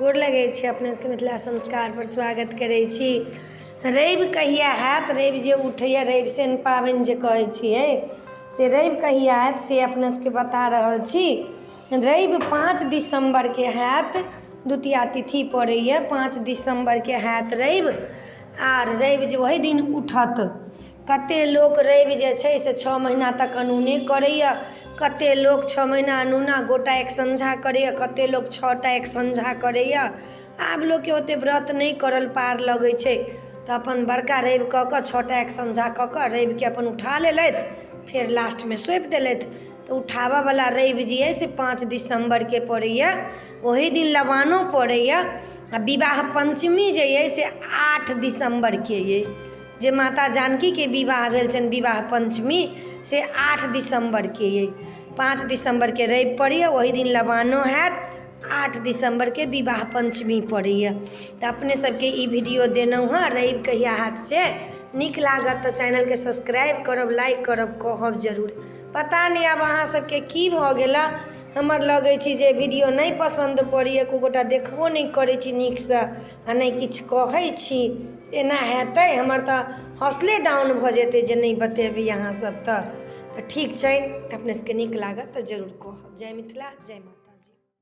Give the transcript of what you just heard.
गोर लगै छी अपने सबके मिथिला संस्कारपर स्वागत करै छी। रवि कहिया हैत? रवि जे उठैए, रवि शनि पाबनि जे कहै छियै, से रवि कहिया हैत से अपने सबके बता रहल छी। रवि 5 दिसम्बरके हैत, द्वितीया तिथि पड़ैए, 5 दिसम्बरके हैत रवि। आर रवि जे ओहि दिन उठत। कतेक लोक रवि जे छै से 6 महीना तक अनूने करैए, कतेक लोक 6 महीना अनूना गोटा एक सँझा करैए, कतेक लोक 6टा एक सँझा करैए। आब लोकके ओतेक व्रत नहि करल पार लगै छै, तऽ अपन बड़का रवि कऽ कऽ 6टा एक सँझा कऽ कऽ रविके अपन उठा लेलथि, फेर लास्टमे सौंपि देलथि। तऽ उठाबयवला रवि जे अइ से 5 दिसम्बरके पड़ैए, ओही दिन लबानो पड़ैए। आ विवाह पञ्चमी जे अइ से 8 दिसम्बरके अइ, जे माता जानकीके विवाह भेल छनि, विवाह पञ्चमी से 8 दिसम्बरके अइ। 5 दिसम्बरके रवि पड़ैए, ओही दिन लबानो हैत, 8 दिसम्बरके विवाह पञ्चमी पड़ैए। तऽ अपने सबके ई वीडियो देलहुँ हँ, रवि कहिया हैत से। नीक लागत तऽ चैनलके सब्सक्राइब करब, लाइक करब, कहब जरूर। पता नहि आब अहाँ सबके की भऽ गेल। हमर लगै छी जे वीडियो नहि पसन्द पड़ैए, एको गोटा देखबो नहि करै छी नीकसँ आ नहि किछु कहै छी। एना हेतै हमर तऽ हौसले डाउन भऽ जेतै जे नहि बतेबै अहाँ सब। तऽ ठीक छै, अपने सबके नीक लागत तऽ जरूर कहब। जय मिथिला, जय माता।